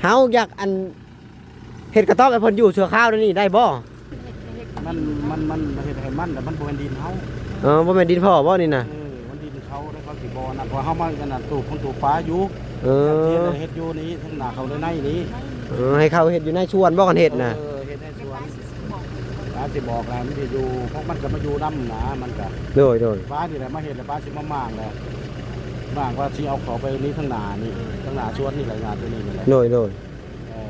ເຮົາຢາກອັນ ເຮັດກະຕອບໃຫ້ເພິ່ນຢູ່ຊົ່ວຄາວແນວນີ້ໄດ້ບໍ່? ມັນ ມັນ ມັນເຮັດໃຫ້ມັນ ແລ້ວມັນບໍ່ແມ່ນດິນເຮົາ. ເອີ ບໍ່ແມ່ນດິນພໍ່ບໍ່ນີ້ນະ? ເອີ ມັນດິນເຂົາ ແລ້ວເຂົາຊິບໍ່ນັ້ນ ເພາະເຮົາມາອັນນັ້ນ ປູກຄົນປູກປາຢູ່. ເອີ ເຮັດຢູ່ນີ້ ທາງໜ້າເຂົາໃນນີ້. ເອີ ໃຫ້ເຂົາເຮັດຢູ່ໃນສວນບໍ່ ຄັນເຮັດນະ? ເອີ ເຮັດໃນສວນ ປາຊິບອກແລ້ວ ມັນຊິຢູ່ ພວກມັນກໍມາຢູ່ນຳນະ ມັນກໍ ໂດຍ ໂດຍ ປານີ້ແຫຼະມາເຮັດ ແລ້ວປາຊິມາມ້າງແຫຼະ ມ້າງວ່າຊິເອົາເຂົ້າໄປນີ້ ທາງໜ້ານີ້ ທາງໜ້າສວນນີ້ແຫຼະ ຫຍ້າຕົວນີ້ນີ້ແຫຼະ. ໂດຍ ໂດຍ ເອີ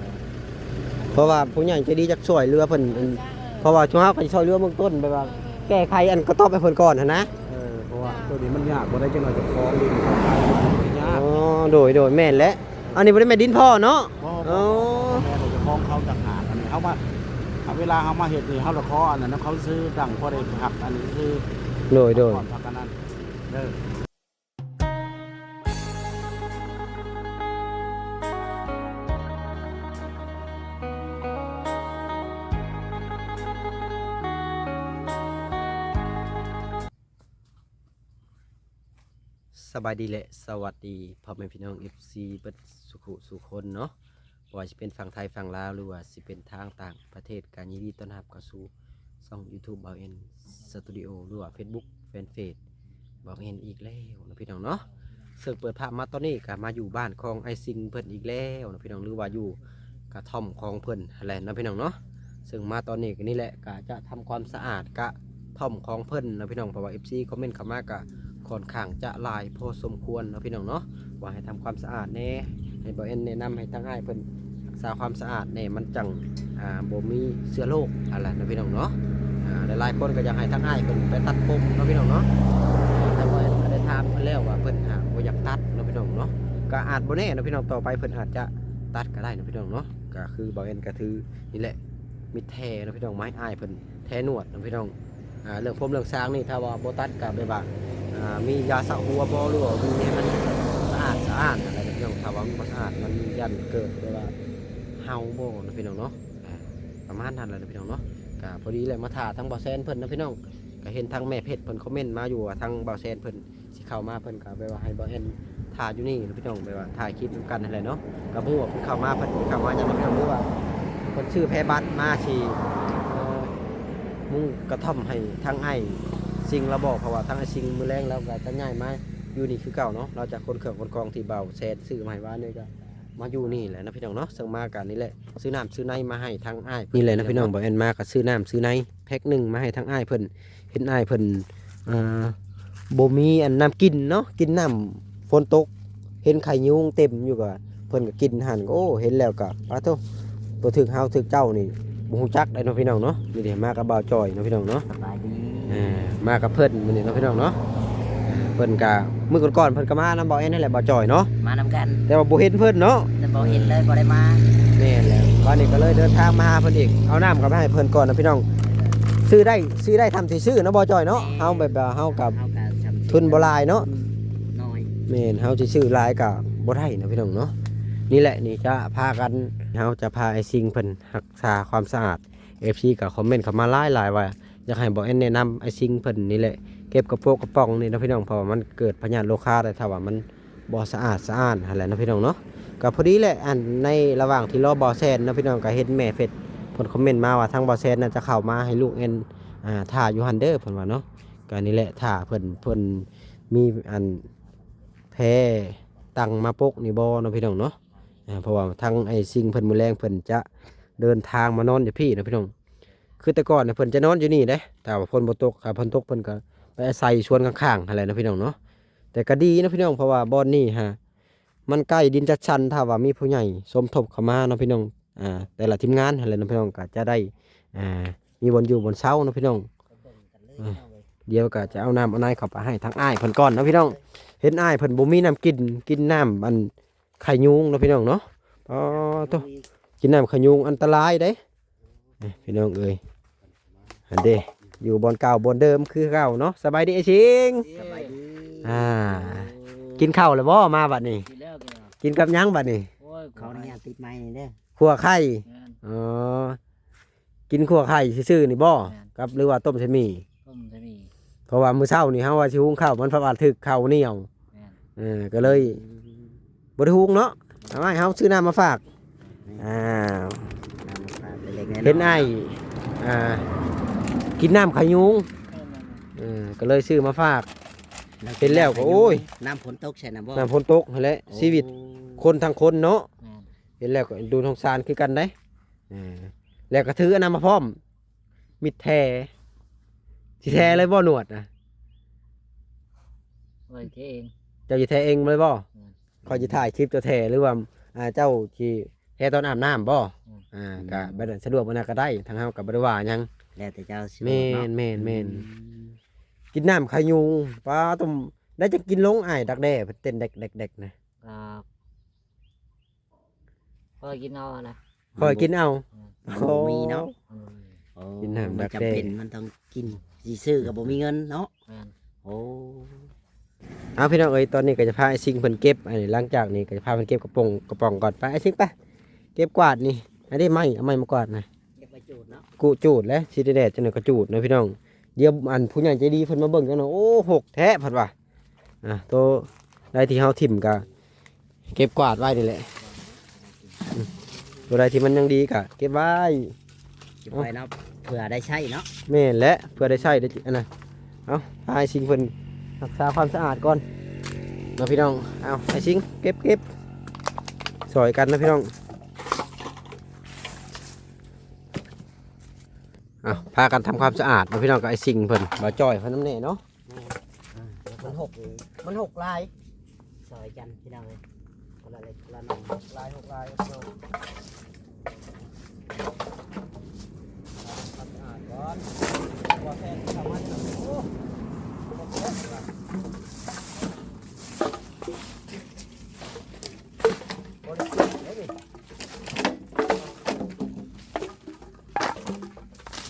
ເພາະວ່າຜູ້ໃຫຍ່ໃຈດີຢາກຊ່ວຍເຫຼືອເພິ່ນ ເອີ ເພາະວ່າຊຸມເຮົາກໍຊິຊ່ວຍເຫຼືອເບື້ອງຕົ້ນ ແບບວ່າ ເອີ ແກ້ໄຂອັນກະຕອບໃຫ້ເພິ່ນກ່ອນຫັ້ນນະ. ເອີ ເພາະວ່າໂຕນີ້ມັນຍາກ ບໍ່ໄດ້ ຈັກໜ້ອຍເຈົ້າຂອງດິນເຂົາຂາຍ ມັນຍາກ. ອໍ ໂດຍ ໂດຍ ແມ່ນແຫຼະ. ອັນນີ້ບໍ່ໄດ້ແມ່ນດິນພໍ່ເນາະ? ບໍ່ ອໍ ບໍ່ ບໍ່ແມ່ນ ເຈົ້າຂອງເຂົາຕ່າງຫາກ. ອັນນີ້ເຮົາມາ ເວລາເຮົາມາເຮັດນີ້ ເຮົາລະຂໍອັນນັ້ນນຳເຂົາຊື່ ຕັ້ງພໍໄດ້ຮັບອັນນີ້ຊື່. ໂດຍ ໂດຍ ພັກຜ່ອນ ພັກອັນນັ້ນເດີ. ສະບາຍດີ ແລະ ສະຫວັດດີພໍ່ແມ່ພີ່ນ້ອງ ເອັຟຊີ ເບິດສູ່ຜູ້ສູ່ຄົນເນາະ, ບໍ່ວ່າຊິເປັນຝັ່ງໄທຝັ່ງລາວ ຫຼືວ່າຊິເປັນທາງຕ່າງປະເທດ ກໍຍິນດີຕ້ອນຮັບເຂົ້າສູ່ຊ່ອງຢູທູບ ບ່າວແອນ ສະຕູດິໂອ ຫຼືວ່າເຟສບຸກ ແຟນເພຈ ບ່າວແອນອີກແລ້ວເນາະ ພີ່ນ້ອງເນາະ. ເຊິ່ງເປີດພາບມາຕອນນີ້ກໍມາຢູ່ບ້ານຂອງອ້າຍຊິງເພິ່ນອີກແລ້ວເນາະ ພີ່ນ້ອງ ຫຼືວ່າຢູ່ກະທ່ອມຂອງເພິ່ນຫັ້ນແຫຼະເນາະ ພີ່ນ້ອງເນາະ. ເຊິ່ງມາຕອນນີ້ກໍນີ້ແຫຼະ ກໍຈະທຳຄວາມສະອາດກະທ່ອມຂອງເພິ່ນເນາະ ພີ່ນ້ອງ, ເພາະວ່າເອັຟຊີຄອມເມັນເຂົ້າມາກໍຄ່ອນຂ້າງຈະຫຼາຍພໍສົມຄວນເນາະ ພີ່ນ້ອງເນາະ, ວ່າໃຫ້ທຳຄວາມສະອາດແດ່ ໃຫ້ບ່າວແອນແນະນຳໃຫ້ທາງອ້າຍເພິ່ນ ຮັກສາຄວາມສະອາດແດ່ ມັນຈັ່ງ ອ່າ ບໍ່ມີເຊື້ອໂລກຫັ້ນແຫຼະເນາະ ພີ່ນ້ອງເນາະ. ອ່າ ຫຼາຍໆຄົນກໍຢາກໃຫ້ທາງອ້າຍເພິ່ນໄປຕັດຜົມເນາະ ພີ່ນ້ອງເນາະ, ແຕ່ວ່າກໍໄດ້ຖາມເພິ່ນແລ້ວວ່າເພິ່ນຫາກບໍ່ຢາກຕັດເນາະ ພີ່ນ້ອງເນາະ. ກໍອາດບໍ່ແນ່ເນາະ ພີ່ນ້ອງ, ຕໍ່ໄປເພິ່ນອາດຈະຕັດກໍໄດ້ເນາະ ພີ່ນ້ອງເນາະ. ກໍຄືບ່າວແອນກໍຖືນີ້ແຫຼະ ມີດແທເນາະ ພີ່ນ້ອງ, ມາໃຫ້ອ້າຍເພິ່ນແທໜວດເນາະ ພີ່ນ້ອງ. ອ່າ ເລື່ອງຜົມເລື່ອງສາງນີ້ ຖ້າວ່າບໍ່ຕັດກໍແບບວ່າ ອ່າ ມີຢາສະຫົວບໍ່ ຫຼືວ່າມີໃຫ້ມັນສະອາດສະອ້ານຫັ້ນແຫຼະເນາະ ພີ່ນ້ອງ. ຖ້າວ່າມັນບໍ່ສະອາດ ມັນຢ້ານເກີດແບບວ່າເຫົ່າບໍ່ເນາະ ພີ່ນ້ອງເນາະ. ອ່າ ປະມານນັ້ນແຫຼະເນາະ ພີ່ນ້ອງເນາະ. ກໍພໍດີແຫຼະ ມາຖ້າທາງບ່າວແຊນເພິ່ນເນາະ ພີ່ນ້ອງ, ກໍເຫັນທາງແມ່ເພັດເພິ່ນຄອມເມັນມາຢູ່ວ່າ ທາງບ່າວແຊນເພິ່ນ ຊິເຂົ້າມາ ເພິ່ນກໍແບບວ່າໃຫ້ບ່າວແອນຖ້າຢູ່ນີ້ເນາະ ພີ່ນ້ອງ, ແບບວ່າຖ່າຍຄລິບນຳກັນຫັ້ນແຫຼະເນາະ. ກໍບໍ່ຮູ້ວ່າເພິ່ນເຂົ້າມາ ເພິ່ນເຂົ້າມາຫຍັງເນາະ ພີ່ນ້ອງ, ຫຼືວ່າເພິ່ນຊື້ແພບັດມາຊິ ເອີ ມຸງກະທ່ອມໃຫ້ທາງອ້າຍຊິງລາວບໍ, ເພາະວ່າທາງອ້າຍຊິງມື້ແລງລາວກໍຈະຍ້າຍມາຢູ່ນີ້ຄືເກົ່າເນາະ. ລາວຈະຂົນເຄື່ອງຂົນຂອງທີ່ບ່າວແຊນຊື້ມາໃຫ້ວານນີ້ ກໍມາຢູ່ນີ້ແຫຼະເນາະ ພີ່ນ້ອງເນາະ. ເຊິ່ງມາກໍນີ້ແຫຼະ ຊື້ນ້ຳຊື້ໃນມາໃຫ້ທາງອ້າຍເພິ່ນນີ້ແຫຼະເນາະ ພີ່ນ້ອງ. ບ່າວແອນມາກໍຊື້ນ້ຳຊື້ໃນແພັກໜຶ່ງມາໃຫ້ທາງອ້າຍເພິ່ນ ເຫັນອ້າຍເພິ່ນ ເອີ ບໍ່ມີອັນນ້ຳກິນເນາະ, ກິນນ້ຳຝົນຕົກ ເຫັນໄຂ່ຍຸງເຕັມຢູ່, ກໍເພິ່ນກໍກິນຫັ້ນ. ໂອ້ ເຫັນແລ້ວກໍ ປາໂທ້ ບໍ່ຖືກເຮົາຖືກເຈົ້ານີ້ ບໍ່ຮູ້ຈັກໄດ໋ເນາະ ພີ່ນ້ອງເນາະ. ນີ້ເດ ມາກັບບ່າວຈ່ອຍເນາະ ພີ່ນ້ອງເນາະ. ສະບາຍດີ. ເອີ ມາກັບເພິ່ນມື້ນີ້ເນາະ ພີ່ນ້ອງເນາະ. ເພິ່ນກະ ມື້ກ່ອນໆເພິ່ນກໍມານຳບ່າວແອນຫັ້ນແຫຼະ ບ່າວຈ່ອຍເນາະ, ມານຳກັນ ແຕ່ວ່າບໍ່ເຫັນເພິ່ນເນາະ. ແຕ່ບໍ່ເຫັນເລີຍ ບໍ່ໄດ້ມາ. ແມ່ນແລ້ວ ບາດນີ້ກໍເລີຍເດີນທາງມາຫາເພິ່ນອີກ, ເອົານ້ຳກໍໄປໃຫ້ເພິ່ນກ່ອນນະ ພີ່ນ້ອງ. ຊື້ໄດ້ ຊື້ໄດ້ຊ່ຳທີ່ຊື້ເນາະ ບ່າວຈ່ອຍເນາະ. ແມ່ນ ເຮົາແບບວ່າເຮົາກໍ ເຮົາກໍຊ່ຳ ທຶນບໍ່ຫຼາຍເນາະ ທຶນໜ້ອຍ. ແມ່ນ ເຮົາຊິຊື້ຫຼາຍກໍບໍ່ໄດ້ນະ ພີ່ນ້ອງເນາະ. ນີ້ແຫຼະ ນີ້ຈະພາກັນ ເຮົາຈະພາອ້າຍຊິງເພິ່ນຮັກສາຄວາມສະອາດ. ເອັຟຊີກໍຄອມເມັນເຂົ້າມາຫຼາຍໆວ່າ ຢາກໃຫ້ບ່າວແອນແນະນຳອ້າຍຊິງເພິ່ນນີ້ແຫຼະ ເກັບກະໂປະກະປ໋ອງນີ້ເນາະ ພີ່ນ້ອງ, ເພາະວ່າມັນເກີດພະຍາດໂລຄາໄດ້ ຖ້າວ່າມັນບໍ່ສະອາດສະອ້ານຫັ້ນແຫຼະເນາະ ພີ່ນ້ອງເນາະ. ກໍພໍດີແຫຼະ ອັນ ໃນລະຫວ່າງທີ່ລໍບ່າວແຊນເນາະ ພີ່ນ້ອງ, ກໍເຫັນແມ່ເພັດເພິ່ນຄອມເມັນມາວ່າ ທາງບ່າວແຊນນະຈະເຂົ້າມາໃຫ້ລູກແອນ ອ່າ ຖ້າຢູ່ຫັ້ນເດີ ເພິ່ນວ່າເນາະ. ກໍນີ້ແຫຼະ ຖ້າເພິ່ນ ເພິ່ນມີອັນແພຕັ້ງມາປົກນີ້ບໍ່ເນາະ ພີ່ນ້ອງເນາະ. ອ່າ ເພາະວ່າທາງອ້າຍຊິງເພິ່ນ ມື້ແລງເພິ່ນຈະເດີນທາງມານອນຢູ່ພີ້ເນາະ ພີ່ນ້ອງ. ຄືແຕ່ກ່ອນນະເພິ່ນຈະນອນຢູ່ນີ້ເດ້ ຖ້າວ່າຝົນບໍ່ຕົກ, ຖ້າຝົນຕົກເພິ່ນກໍໄປອາໄສສວນຂ້າງໆຫັ້ນແຫຼະເນາະ ພີ່ນ້ອງເນາະ. ແຕ່ກໍດີເນາະ ພີ່ນ້ອງ, ເພາະວ່າບ່ອນນີ້ຫາ ມັນໃກ້ດິນຈັດສັນ, ຖ້າວ່າມີຜູ້ໃຫຍ່ສົມທົບເຂົ້າມາເນາະ ພີ່ນ້ອງ, ອ່າ ແຕ່ລະທີມງານຫັ້ນແຫຼະເນາະ ພີ່ນ້ອງ, ກໍຈະໄດ້ ອ່າ ມີບ່ອນຢູ່ບ່ອນເຊົາເນາະ ພີ່ນ້ອງ. ດຽວກໍຈະເອົານ້ຳເອົາໃນເຂົ້າໄປໃຫ້ທາງອ້າຍເພິ່ນກ່ອນເນາະ ພີ່ນ້ອງ. ເຫັນອ້າຍເພິ່ນບໍ່ມີນ້ຳກິນ, ກິນນ້ຳອັນ ໄຂ່ຍຸງເນາະ ພີ່ນ້ອງເນາະ. ອໍ ໂທ້ ກິນນ້ຳໄຂ່ຍຸງອັນຕະລາຍເດ້ ພີ່ນ້ອງເອີຍ. ຫັ້ນເດ້ ຢູ່ບ່ອນເກົ່າບ່ອນເດີມຄືເກົ່າເນາະ. ສະບາຍດີອ້າຍຊິງ. ສະບາຍດີ. ອ່າ ກິນເຂົ້າແລ້ວບໍ່ມາບັດນີ້? ກິນແລ້ວ ກິນແລ້ວ. ກິນກັບຫຍັງບັດນີ້? ໂອ້ຍ ຂໍອະນຸຍາດຕິດໄມນີ້ເດີ. ຂົ້ວໄຂ່. ແມ່ນ. ອໍ ກິນຂົ້ວໄຂ່ຊື່ໆນີ້ບໍ່? ແມ່ນ. ກັບ ຫຼືວ່າຕົ້ມໃສ່ໝີ່? ຕົ້ມໃສ່ໝີ່. ເພາະວ່າມື້ເຊົ້ານີ້ເຮົາວ່າຊິຫຸງເຂົ້າ ມັນພັດວ່າຖືກເຂົ້າໜຽວ. ແມ່ນ. ເອີ ກໍເລີຍ ອືມ ບໍ່ໄດ້ຫຸງເນາະ. ເອົາ ອ້າຍເຮົາຊື້ນ້ຳມາຝາກ. ອ້າວ ເຫັນອ້າຍ ອ່າ ກິນນ້ຳຂະຍຸງ ເອີ ກໍເລີຍຊື້ມາຝາກ. ເຫັນແລ້ວກໍ ໂອ້ຍ ນ້ຳຝົນຕົກໃສ່ນະບໍ່? ນ້ຳຝົນຕົກຫັ້ນແຫຼະ ໂອ້ ຊີວິດຄົນທັງຄົນເນາະ ແມ່ນ ເຫັນແລ້ວກໍເອັນດູສົງສານຄືກັນເດ້. ເອີ ແລ້ວກໍຖືອັນນັ້ນມາພ້ອມ ມີດແທ ຊິແທເລີຍບໍ່ໜວດນະ? ຂ້ອຍແທເອງ ເຈົ້າຊິແທເອງເລີຍບໍ່? ແມ່ນ ຂ້ອຍຊິຖ່າຍຄລິບເຈົ້າແທ ຫຼືວ່າ ອ່າ ເຈົ້າຊິແທຕອນອາບນ້ຳບໍ່? ແມ່ນ ອ່າ ອືມ ກະແບບນັ້ນສະດວກ ແບບນັ້ນກໍໄດ້ ທາງເຮົາກໍບໍ່ໄດ້ວ່າຫຍັງ ແລ້ວແຕ່ເຈົ້າສະດວກເນາະ. ແມ່ນໆໆ ອືມ ກິນນ້ຳຂະຍຸງ ປ້າ ຕ້ອງ ໄດ້ຈັກກິນລົງ ອ້າຍດັກແດ້ ເພິ່ນເຕັ້ນແດັກໆໆນະ? ກໍ ຂ້ອຍກິນເອົານະ ຂ້ອຍກິນເອົາ ມັນບໍ່ ມັນບໍ່ມີເນາະ. ໂອ້ ມັນບໍ່ມີ ໂອ້ ກິນນ້ຳ ມັນຈຳເປັນ ດັກແດ້ ມັນຕ້ອງກິນ ຊິຊື້ກໍບໍ່ມີເງິນເນາະ. ແມ່ນ ໂອ້ ເອົາ ພີ່ນ້ອງເອີຍ ຕອນນີ້ກໍຈະພາອ້າຍຊິງເພິ່ນເກັບ ອັນນີ້ ຫຼັງຈາກນີ້ກໍຈະພາເພິ່ນເກັບກະປ໋ອງ ກະປ໋ອງກ່ອນ. ໄປ ອ້າຍຊິງ ໄປ ເກັບກວາດນີ້ ອັນນີ້ໄມ້ ເອົາໄມ້ມາກວາດນະ ເກັບໄວ້ຈູດເນາະ ກູດ ຈູດແຫຼະ ຊິໄດ້ແດດຈັ່ງໃດກໍຈູດເນາະ ພີ່ນ້ອງ. ດຽວ ອັນ ຜູ້ໃຫຍ່ໃຈດີເພິ່ນມາເບິ່ງກັນເນາະ ໂອ້ ຫົກແທ້ເພິ່ນວ່າ. ອ່ະ ໂຕໃດທີ່ເຮົາຖິ້ມກະເກັບກວາດໄວ້ນີ້ແຫຼະ ອືມ ໂຕໃດທີ່ມັນຍັງດີກະເກັບໄວ້ ເກັບໄວ້ເນາະ ເພື່ອໄດ້ໃຊ້ເນາະ. ແມ່ນແຫຼະ ເພື່ອໄດ້ໃຊ້ໄດ້ ອັນນັ້ນ. ເອົາ ພາອ້າຍຊິງເພິ່ນຮັກສາຄວາມສະອາດກ່ອນເນາະ ພີ່ນ້ອງ. ເອົາ ອ້າຍຊິງ ເກັບ ເກັບ ຊ່ອຍກັນເນາະ ພີ່ນ້ອງ. ເອົາ ພາກັນທຳຄວາມສະອາດເນາະ ພີ່ນ້ອງ ກັບອ້າຍຊິງເພິ່ນ ບ່າວຈ້ອຍເພິ່ນນຳແດ່ເນາະ. ມັນຫົກ ມັນຫົກຫຼາຍ ຊ່ອຍກັນພີ່ນ້ອງເອີຍ ຄົນລະເລັກຄົນລະນ້ອຍ ຫົກຫຼາຍ ຫົກຫຼາຍພີ່ນ້ອງ. ທຳຄວາມສະອາດກ່ອນ ບໍ່ແຊງເຂົ້າມາ ໂອ້ ບໍ່ໄດ້ກິນເດ້ນີ້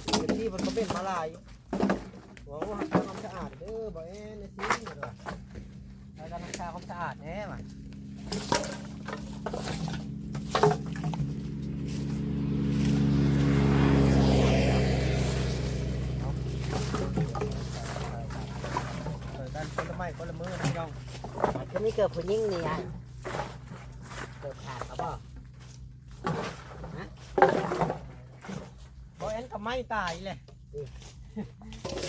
ເອັຟຊີເພິ່ນຄອມເມັນມາຫຼາຍ. ໂອ້ ຮັກສາຄວາມສະອາດເດີ ບໍ່ແອນ ຊິວ່າ ໃຫ້ກັນຮັກສາຄວາມສະອາດແດ່ວ່າ ເອີ ກັນຄົນລະໄມ້ຄົນລະມືພີ່ນ້ອງ. ຄືມີເກີບຜູ້ຍິງນີ້ ເກີບຂາດເຂົາບໍ່? ຮະ? ບໍ່ແອນກໍໄມ້ຕາຍແຫຼະ ອືມ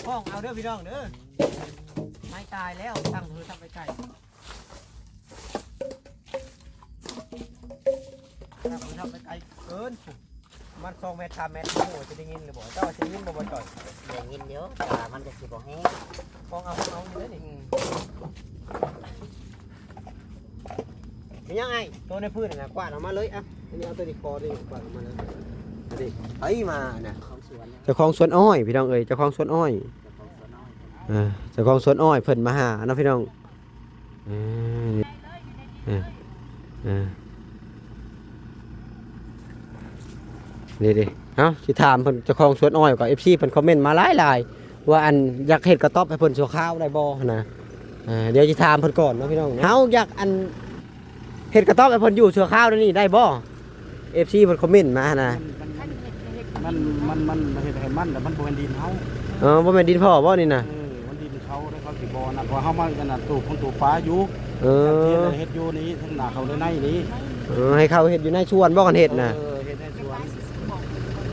ຫ້ອງເອົາເດີພີ່ນ້ອງເດີ ໄມ້ຕາຍແລ້ວ ຕັ້ງເຮີທັບໄປໄກ ຕັ້ງເຮີທັບໄປໄກເກີນ ມັນສອງແມັດ ສາມແມັດ ໂອ້ໂຫ ຈະໄດ້ຍິນຫຼືບໍ່? ເຈົ້າວ່າຊິໄດ້ຍິນບໍ່ ບ່າວຈ້ອຍ? ໄດ້ຍິນຢູ່ ແຕ່ວ່າມັນກໍຊິບໍ່ແຮງ ຫ້ອງເອົາ ຫ້ອງເອົາຢູ່ເດີນີ້ ອືມ. ເປັນຫຍັງອ້າຍ? ໂຕໃນພື້ນນັ້ນນະ ກວາດອອກມາເລີຍ ອ່ະ ອັນນີ້ເອົາໂຕນີ້ຂໍນີ້ ກວາດອອກມາເລີຍ ອັນນີ້ ໄປມານະ ເຈົ້າຂອງສວນອ້ອຍ ພີ່ນ້ອງເອີຍ ເຈົ້າຂອງສວນອ້ອຍ ເຈົ້າຂອງສວນອ້ອຍ ເອີ ເຈົ້າຂອງສວນອ້ອຍເພິ່ນມາຫາເນາະ ພີ່ນ້ອງ ເອີ ເອີ ເອີ ນີ້ເດ້ ເອົ້າ ຊິຖາມເພິ່ນ ເຈົ້າຂອງສວນອ້ອຍ ກໍ ເອັຟຊີ ເພິ່ນຄອມເມັນມາຫຼາຍໆ ວ່າ ອັນ ຢາກເຮັດກະຕ໊ອບໃຫ້ເພິ່ນຊົ່ວຄາວໄດ້ບໍ່ຫັ້ນນະ ອ່າ ດຽວຊິຖາມເພິ່ນກ່ອນເນາະ ພີ່ນ້ອງເນາະ ເຮົາຢາກ ອັນ ເຮັດກະຕ໊ອບໃຫ້ເພິ່ນຢູ່ຊົ່ວຄາວດຽວນີ້ໄດ້ບໍ່? ເອັຟຊີ ເພິ່ນຄອມເມັນມາຫັ້ນນະ ມັນ ມັນ ມັນ ມັນເຮັດໃຫ້ມັນ ແຕ່ມັນບໍ່ແມ່ນດິນເຮົາ ເອີ ບໍ່ແມ່ນດິນພໍ່ບໍ່ນີ້ນະ? ເອີ ມັນດິນເຂົາ ແລ້ວເຂົາຊິບໍ່ນະ ເພາະເຮົາມາອັນນັ້ນ ປູກຂອງປູກປາຢູ່ ເອີ ເຮັດຢູ່ນີ້ ທາງໜ້າເຂົາໃນນີ້ ເອີ ໃຫ້ເຂົາເຮັດຢູ່ໃນສວນບໍ່ ຄັນເຮັດນະ? ເອີ ເຮັດໃນສວນ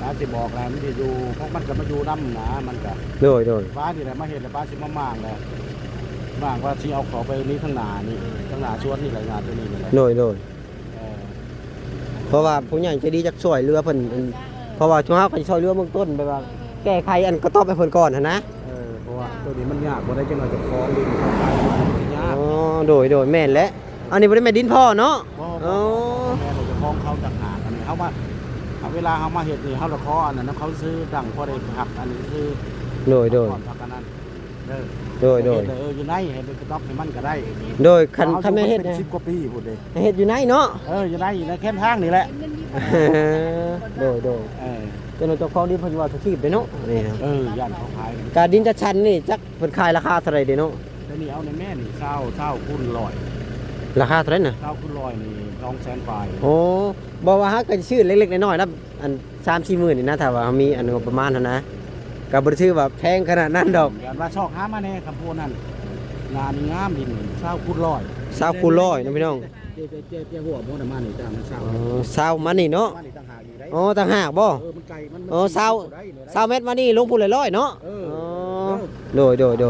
ອາດຊິບອກແຫຼະ ມັນຊິຢູ່ ພວກມັນກໍມາຢູ່ນຳນະ ມັນກໍ ໂດຍ ໂດຍ ປານີ້ແຫຼະ ມາເຮັດແລ້ວ ປາຊິມາມ້າງແຫຼະ ມ້າງວ່າຊິເອົາເຂົ້າໄປນີ້ ທາງໜ້ານີ້ ທາງໜ້າສວນນີ້ແຫຼະ ຫຍ້າຕົວນີ້ນີ້ແຫຼະ ໂດຍ ໂດຍ ເອີ ເພາະວ່າຜູ້ໃຫຍ່ໃຈດີຢາກຊ່ວຍເຫຼືອເພິ່ນ ເອີ ເພາະວ່າຊຸມເຮົາກໍຊິຊ່ອຍເຫຼືອເບື້ອງຕົ້ນ ແບບວ່າ ເອີ ແກ້ໄຂອັນກະຕ໊ອບໃຫ້ເພິ່ນກ່ອນຫັ້ນນະ ເອີ ເພາະວ່າໂຕນີ້ມັນຍາກ ບໍ່ໄດ້ ຈັກໜ້ອຍຈະຂໍດິນເຂົາຂາຍ ມັນຍາກ ອໍ ໂດຍ ໂດຍ ແມ່ນແຫຼະ ອັນນີ້ບໍ່ໄດ້ແມ່ນດິນພໍ່ເນາະ ບໍ່ ບໍ່ ອໍ ບໍ່ ບໍ່ແມ່ນ ເຈົ້າຂອງເຂົາຕ່າງຫາກ ອັນນີ້ເຮົາມາ ເວລາເຮົາມາເຮັດນີ້ ເຮົາລະຂໍອັນນັ້ນນຳເຂົາຊື່ ຕັ້ງພໍໄດ້ຮັກອັນນີ້ຊື່ ໂດຍ ໂດຍ ຮັກອັນນັ້ນ ເອີ ໂດຍ ໂດຍ ເຮັດເລີຍ ເອີ ຢູ່ໃນ ໃຫ້ເປັນກະຕ໊ອບໃຫ້ມັນກໍໄດ້ ໂດຍ ຄັນ ຄັນແມ່ນເຮັດ ເປັນສິບກວ່າປີພຸ້ນເດ້ ເຮັດຢູ່ໃນເນາະ ເອີ ຢູ່ໃນ ໃນແຄມທາງນີ້ແຫຼະ ເອີ ໂດຍ ໂດຍ ເອີ ເຈົ້າຂອງດິນເພິ່ນວ່າສະທີບເດ້ເນາະ ນີ້ ເອີ ຢ້ານເຂົາຂາຍ ກະດິນຈັດສັນນີ້ ຈັກເພິ່ນຂາຍລາຄາເທົ່າໃດເດ້ເນາະ? ແຕ່ນີ້ເອົາໃນແມ່ນີ້ ຊາວ ຊາວຄູນຮ້ອຍ ລາຄາເທົ່າໃດນະ? ຊາວຄູນຮ້ອຍນີ້ ສອງແສນປາຍ ໂອ້ ບໍ່ວ່າເຮົາກໍຊິຊື້ເລັກໆນ້ອຍໆນຳ ອັນ ສາມສີ່ໝື່ນນີ້ນະ ຖ້າວ່າເຮົາມີອັນງົບປະມານຫັ້ນນະ ກໍບໍ່ໄດ້ຖືວ່າແພງຂະໜາດນັ້ນດອກ ຢ້ານວ່າຊອກຫາມາແດ່ ຄຳພູນັ້ນ ງາມນີ້ງາມ ດິນຊາວຄູນຮ້ອຍ ຊາວຄູນຮ້ອຍເນາະ ພີ່ນ້ອງ ເຈ້ ເຈ້ ເຈ້ຫົວໝົດມານີ້ ແຕ່ມັນຊາວ ອໍ ຊາວມານີ້ເນາະ ມານີ້ ອໍ ຕ່າງຫາກບໍ່? ເອີ ມັນໄກ ມັນ ອໍ ຊາວ ຊາວແມັດມານີ້ລົງພຸ້ນລະຮ້ອຍເນາະ. ເອີ ອໍ ເອີ ໂດຍໆ ເອີ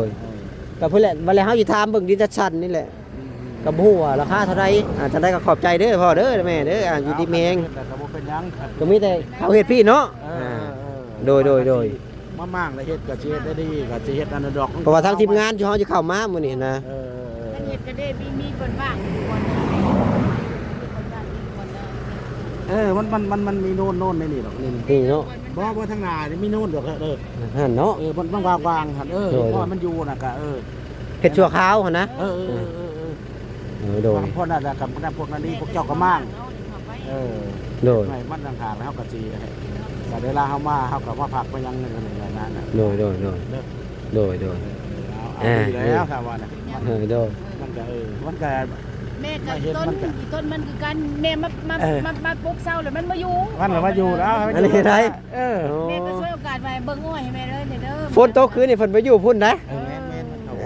ກໍພຸ້ນແຫຼະ ບັດແລ້ວເຮົາຊິຖາມເບິ່ງດິນຈັດສັນນີ້ແຫຼະ. ອືມໆ ກໍບໍ່ຮູ້ວ່າລາຄາເທົ່າໃດ. ອ່າ ຈັ່ງໃດກໍຂອບໃຈເດີພໍ່ເດີ ແມ່ເດີ. ອ່າ ຢູ່ດີມີແຮງ ແລ້ວກໍບໍ່ເປັນຫຍັງ ກໍມີແຕ່ເຂົາເຮັດພີ້ເນາະ. ເອີ ອ່າ ເອີ ເອີ ໂດຍໆ ມາມ້າງແລ້ວເຮັດກໍຊິເຮັດໄດ້ດີ ກໍຊິເຮັດອັນນັ້ນດອກ ເພາະວ່າທາງທີມງານເຮົາຊິເຂົ້າມາມື້ນີ້ນະ. ເອີ ເອີ ເອີ ເຮັດກໍໄດ້ ມີ ມີບ່ອນວ່າງຢູ່ບ່ອນໜຶ່ງ ມີບ່ອນວ່າງຢູ່ບ່ອນໜຶ່ງ. ເອີ ມັນ ມັນ ມັນ ມັນມີໂນນ ໂນນໃນນີ້ດອກ ນີ້ ນີ້ເນາະ. ບໍ່ ບໍ່ ທາງໜ້ານີ້ມີໂນນດອກເດີ ຫັ້ນເນາະ. ເອີ ມັນ ມັນວ່າງໆຫັ້ນ ເອີ ໂດຍໆ ເພາະວ່າມັນຢູ່ນະ ກະ ເອີ ເຮັດຊົ່ວຄາວຫັ້ນນະ. ເອີ ເອີ ເອີ ເອີ ເອີ ເອີ ໂດຍ ເພາະນັ້ນລະ ກັບພວກນັ້ນນີ້ ພວກເຈົ້າກໍມ້າງ ເອີ ໂດຍ ໃຫ້ມັນຕ່າງຫາກ ແລ້ວເຮົາກໍຊິ ກໍເວລາເຮົາມາ ເຮົາກໍມາພັກມາຫຍັງນັ້ນແຫຼະນະ. ໂດຍ ໂດຍ ໂດຍ ໂດຍ ໂດຍ ເອີ ເອົາ ເອົາ ອ່າ ດີແລ້ວ ຖ້າວ່ານະ ເອີ ໂດຍ ມັນກໍ ເອີ ມັນກໍ ແມ່ກັບ ມາເຮັດ ຕົ້ນ ມັນກໍ ອີ່ຕົ້ນມັນຄືກັນ ແມ່ມາ ມາ ເອີ ມາ ມາປຸກເຊົ້າແລ້ວມັນມາຢູ່ ມັນກໍມາຢູ່ແລ້ວ ອັນນີ້ໄດ້. ເອີ ໂອ້ ແມ່ກໍສວຍໂອກາດວ່າເບິ່ງອ້ອຍໃຫ້ແມ່ເດີ ເດີ ຝົນຕົກຄືນນີ້ເພິ່ນໄປຢູ່ພຸ້ນໄດ໋. ເອີ ແມ່ນໆ ມັນເຂົ້າ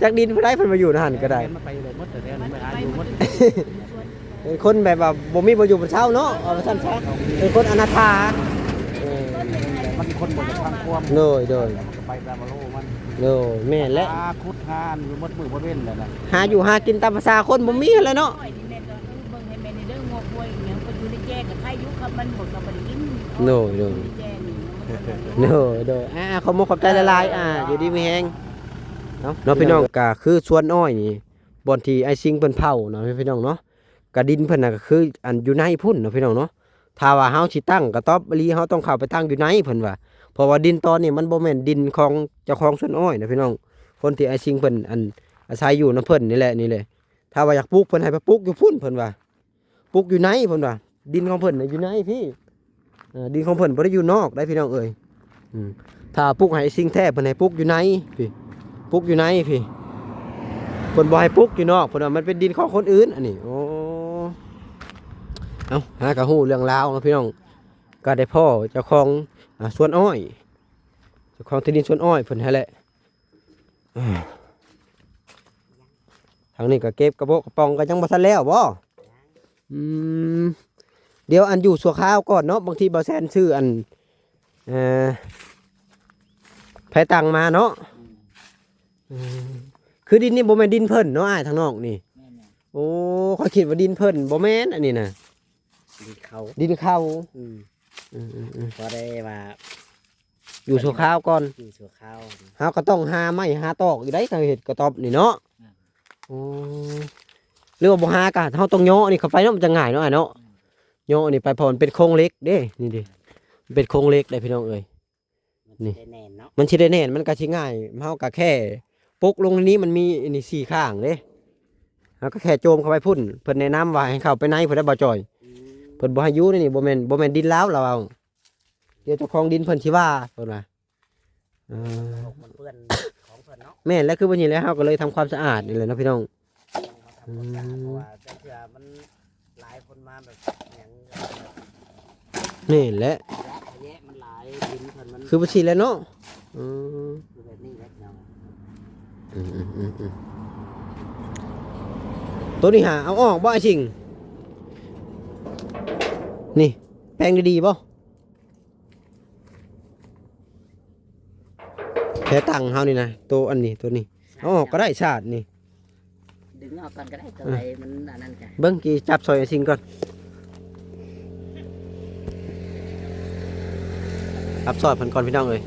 ຈັກດິນຜູ້ໃດເພິ່ນມາຢູ່ໃນຫັ້ນກໍໄດ້ ແມ່ນ ມັນໄປເລີຍໝົດ ແຕ່ແທ້ມັນໄປຫາຢູ່ໝົດ ເປັນຄົນແບບວ່າບໍ່ມີບ່ອນຢູ່ບ່ອນເຊົາເນາະ ເອົາວ່າຊັ້ນຊະ ເປັນຄົນອະນາຖາ. ເອີ ມັນຄົນບໍ່ຢາກຟັງຄວາມ ໂດຍ ໂດຍ ມັນກໍໄປຕາມອາໂລມັນ. ໂດຍ ແມ່ນແຫຼະ ຫາຂຸດຫາຢູ່ໝົດມື້ໝົດເວັນແຫຼະນະ ຫາຢູ່ຫາກິນຕາມພາສາຄົນບໍ່ມີຫັ້ນແຫຼະເນາະ. ເບິ່ງໃຫ້ແມ່ນເດີ ງົວຄວາຍອີ່ຫຍັງ ເພິ່ນຢູ່ໃນແຈ້ກໍໄຄຢູ່ ຄັນມັນບໍ່ ກໍບໍ່ໄດ້ກິນ. ໂດຍ ໂດຍ ຢູ່ໃນແຈ້ນີ້ ໂດຍ ໂດຍ ອ່າ ຂອບມຸກຂອບໃຈຫຼາຍໆ ອ່າ ຢູ່ດີມີແຮງ. ເນາະ ເນາະ ພີ່ນ້ອງ ກໍຄືສວນອ້ອຍນີ້ ບ່ອນທີ່ອ້າຍຊິງເພິ່ນເຝົ້າເນາະ ພີ່ນ້ອງເນາະ. ກະດິນເພິ່ນນະ ກໍຄືອັນຢູ່ໃນພຸ້ນເນາະ ພີ່ນ້ອງເນາະ. ຖ້າວ່າເຮົາຊິຕັ້ງກະຕ໊ອບອີ່ຫຼີ ເຮົາຕ້ອງເຂົ້າໄປຕັ້ງຢູ່ໃນ ເພິ່ນວ່າ ເພາະວ່າດິນຕອນນີ້ມັນບໍ່ແມ່ນດິນຂອງເຈົ້າຂອງສວນອ້ອຍນະ ພີ່ນ້ອງ. ຄົນທີ່ອ້າຍຊິງເພິ່ນ ອັນ ອາໄສຢູ່ນຳເພິ່ນນີ້ແຫຼະ ນີ້ແຫຼະ. ຖ້າວ່າຢາກປູກ ເພິ່ນໃຫ້ໄປປູກຢູ່ພຸ້ນ ເພິ່ນວ່າ ປູກຢູ່ໃນ ເພິ່ນວ່າ ດິນຂອງເພິ່ນນະຢູ່ໃນພີ້. ເອີ ດິນຂອງເພິ່ນບໍ່ໄດ້ຢູ່ນອກໄດ໋ ພີ່ນ້ອງເອີຍ. ອືມ ຖ້າປູກໃຫ້ສິ່ງແທ້ ເພິ່ນໃຫ້ປູກຢູ່ໃນພີ້ ປູກຢູ່ໃນພີ້ ເພິ່ນບໍ່ໃຫ້ປູກຢູ່ນອກ ເພິ່ນວ່າມັນເປັນດິນຂອງຄົນອື່ນ ອັນນີ້. ໂອ້ ເອົ້າ ຫາກໍຮູ້ເລື່ອງລາວເນາະ ພີ່ນ້ອງ ກໍໄດ້ພໍ້ເຈົ້າຂອງ ອ່າ ສວນອ້ອຍ ເຈົ້າຂອງທີ່ດິນສວນອ້ອຍເພິ່ນຫັ້ນແຫຼະ. ອ່າ ທາງນີ້ກໍເກັບກະໂປະກະປ໋ອງ ກໍຍັງບໍ່ທັນແລ້ວບໍ່? ອືມ ດຽວອັນຢູ່ຊົ່ວຄາວກ່ອນເນາະ ບາງທີບ່າວແຊນຊື້ອັນ ເອີ ແພຕັງມາເນາະ. ອືມ ອືມ ຄືດິນນີ້ບໍ່ແມ່ນດິນເພິ່ນເນາະ ອ້າຍ ທາງນອກນີ້. ແມ່ນໆ ໂອ້ ຂ້ອຍຄິດວ່າດິນເພິ່ນ ບໍ່ແມ່ນ ອັນນີ້ນະ ດິນເຂົາ ດິນເຂົາ. ອືມ ອືມໆໆ ພໍໄດ້ວ່າ ຢູ່ຊົ່ວຄາວກ່ອນ ຢູ່ຊົ່ວຄາວ. ເຮົາກໍຕ້ອງຫາໄມ້ຫາຕອກອີກໄດ໋ ຖ້າເຮັດກະຕ໊ອບນີ້ເນາະ. ອືມ ໂອ້ ຫຼືວ່າບໍ່ຫາກະ ເຮົາຕ້ອງຍໍ້ນີ້ເຂົ້າໄປເນາະ ມັນຈະງ່າຍເນາະ ອ້າຍເນາະ. ອືມ ຍໍ້ນີ້ໄປ ເພາະມັນເປັນໂຄງເຫຼັກເດ້ ນີ້ເດ້ ມັນເປັນໂຄງເຫຼັກເດ້ ພີ່ນ້ອງເອີຍ. ມັນຊິ ນີ້ ໄດ້ແໜ້ນເນາະ ມັນຊິໄດ້ແໜ້ນ ມັນກໍຊິງ່າຍ. ເຮົາກໍແຄ່ປົກລົງໃນນີ້ ມັນມີອັນນີ້ສີ່ຂ້າງເດ້ ເຮົາກໍແຄ່ໂຈມເຂົ້າໄປພຸ້ນ. ເພິ່ນແນະນຳວ່າໃຫ້ເຂົ້າໄປໃນພຸ້ນໄດ໋ ບ່າວຈອຍ. ອືມ ເພິ່ນບໍ່ໃຫ້ຢູ່ໃນນີ້ ບໍ່ແມ່ນ ບໍ່ແມ່ນດິນລາວ ລາວເວົ້າ. ດຽວເຈົ້າຂອງດິນເພິ່ນຊິວ່າ ເພິ່ນວ່າ. ເອີ ມັນເປື້ອນຂອງເພິ່ນເນາະ. ແມ່ນແຫຼະ ຄືບັດນີ້ແຫຼະ ເຮົາກໍເລີຍທຳຄວາມສະອາດນີ້ແຫຼະເນາະ ພີ່ນ້ອງ. ອືມ ເພາະວ່າບາງເທື່ອມັນຫຼາຍຄົນມາແບບຫຍັງ ແມ່ນແຫຼະ ຂະຫຍະມັນຫຼາຍ ດິນເພິ່ນມັນ ຄືບໍ່ຊິແຫຼະເນາະ. ອືມ ຄືແບບນີ້ແຫຼະເນາະ. ອືມໆໆ ໂຕນີ້ຫາເອົາອອກບໍ່ ອ້າຍຊິງ? ນີ້ແປງດີໆບໍ່? ແພຕັງເຮົານີ້ນະ ໂຕອັນນີ້ ໂຕນີ້ ເອົາອອກກໍໄດ້ ສາດນີ້ ດຶງອອກກ່ອນກໍໄດ້ ໂຕໃດມັນອັນນັ້ນກະ ເບິ່ງ ກີຈັບຊ່ອຍອ້າຍຊິງກ່ອນ ຈັບຊ່ອຍເພິ່ນກ່ອນ ພີ່ນ້ອງເອີຍ.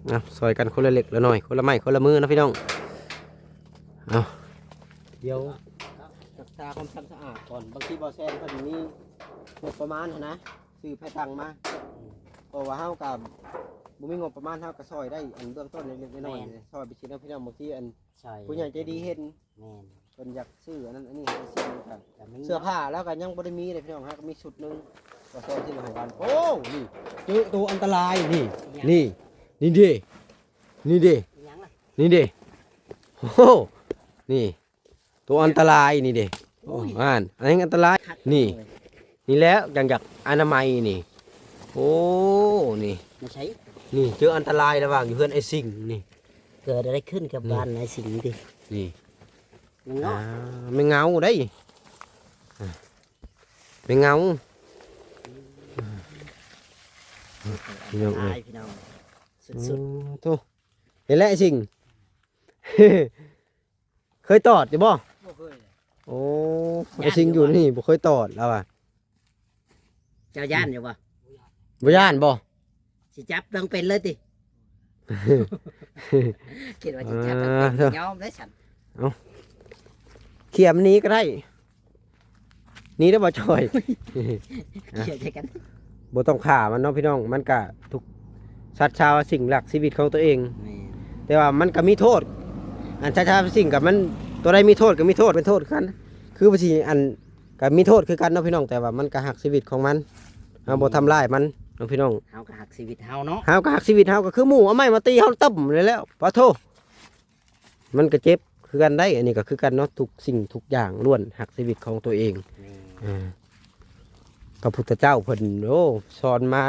ເອົາ ຊ່ອຍກັນຄົນລະເລັກລະນ້ອຍ ຄົນລະໄມ້ຄົນລະມືເນາະ ພີ່ນ້ອງ. ເອົາ ດຽວຮັກສາຄວາມສະອາດກ່ອນ ບາງທີບໍ່ແຊນເພິ່ນມີງົບປະມານຫັ້ນນະ ຊື້ແພຕັງມາ ເພາະວ່າເຮົາກໍບໍ່ມີງົບປະມານ ເຮົາກໍຊ່ອຍໄດ້ອັນເບື້ອງຕົ້ນເລັກໆນ້ອຍໆ ແມ່ນ ຊ່ອຍໄປຊີ້ນະ ພີ່ນ້ອງ. ບາງທີອັນ ໃຊ່ ຜູ້ໃຫຍ່ໃຈດີເຫັນ ແມ່ນ ເພິ່ນຢາກຊື້ອັນນັ້ນອັນນີ້ໃຫ້ຊື້ ກໍ ກໍມີ ເສື້ອຜ້າແລ້ວກໍຍັງບໍ່ໄດ້ມີເດ້ ພີ່ນ້ອງ. ຫາກໍມີຊຸດໜຶ່ງ ກໍຊ່ອຍຊື້ໃຫ້ກັນ. ໂອ້ ນີ້ ເຈີໂຕອັນຕະລາຍ ນີ້ ນີ້ ນີ້ເດ້ ນີ້ເດ້ ອີຫຍັງລະ ນີ້ເດ້ ໂອ້ ນີ້ ໂຕອັນຕະລາຍນີ້ເດ້. ໂອ້ຍ ອ່ານ ອັນນີ້ອັນຕະລາຍ ນີ້ ນີ້ແຫຼະ ຈັ່ງຢາກອະນາໄມນີ້. ໂອ້ ນີ້ ມາໃສ ນີ້ ເຈີອັນຕະລາຍລະຫວ່າງຢູ່ເຮືອນອ້າຍຊິງນີ້. ເກີດອະໄລຂຶ້ນກັບ ນີ້ ບ້ານອ້າຍຊິງຕິ? ນີ້ ແມງເງົາ ອ່າ ແມງເງົາໄດ໋. ແມງເງົາ ພີ່ນ້ອງເອີຍ ຫຼາຍ ພີ່ນ້ອງ ສຸດໆ ໂອ້ ໂທ້ ເຫັນແລ້ວຊິງ ເຄີຍຕອດຢູ່ບໍ່? ບໍ່ເຄີຍເລີຍ ໂອ້ ໄອ້ຊິງຢູ່ນີ້ບໍ່ເຄີຍຕອດລາວວ່າ ເຈົ້າຢ້ານຢູ່ບໍ່? ບໍ່ຢ້ານບໍ່? ຊິຈັບຕ້ອງເປັນເລີຍຕິ? ຄິດວ່າຊິຈັບຕ້ອງເປັນ ຍອມເລີຍຊັ້ນ ເອົາ ເຂົ້ຍມັນໜີກໍໄດ້ ໜີໄດ້ບໍ່ຈ່ອຍ? ເຂົ້ຍໃສ່ກັນ ບໍ່ຕ້ອງຂ້າມັນເນາະພີ່ນ້ອງ ມັນກະທຸກສັດຊາວສິ່ງລັກຊີວິດຂອງຕົວເອງ ແມ່ນ ແຕ່ວ່າມັນກະມີໂທດ ອັນສັດຊາວສິ່ງກະມັນ ຕົວໃດມີໂທດກະມີໂທດ ເປັນໂທດຄືກັນ ຄືວ່າຊິອັນ ກະມີໂທດຄືກັນເນາະພີ່ນ້ອງ ແຕ່ວ່າມັນກະຮັກຊີວິດຂອງມັນ ເຮົາບໍ່ທຳລາຍມັນເນາະພີ່ນ້ອງ ເຮົາກະຮັກຊີວິດເຮົາເນາະ ເຮົາກະຮັກຊີວິດເຮົາ ກະຄືໝູ່ເອົາໄມ້ມາຕີເຮົາ ຕຶ້ມ ນີ້ແຫຼະ ປະໂທ ມັນກະເຈັບຄືກັນໄດ໋ ອັນນີ້ກະຄືກັນເນາະ ທຸກສິ່ງທຸກຢ່າງລ້ວນຮັກຊີວິດຂອງຕົວເອງ ແມ່ນ ອ່າ ພະພຸດທະເຈົ້າເພິ່ນ ໂອ້ ສອນມາ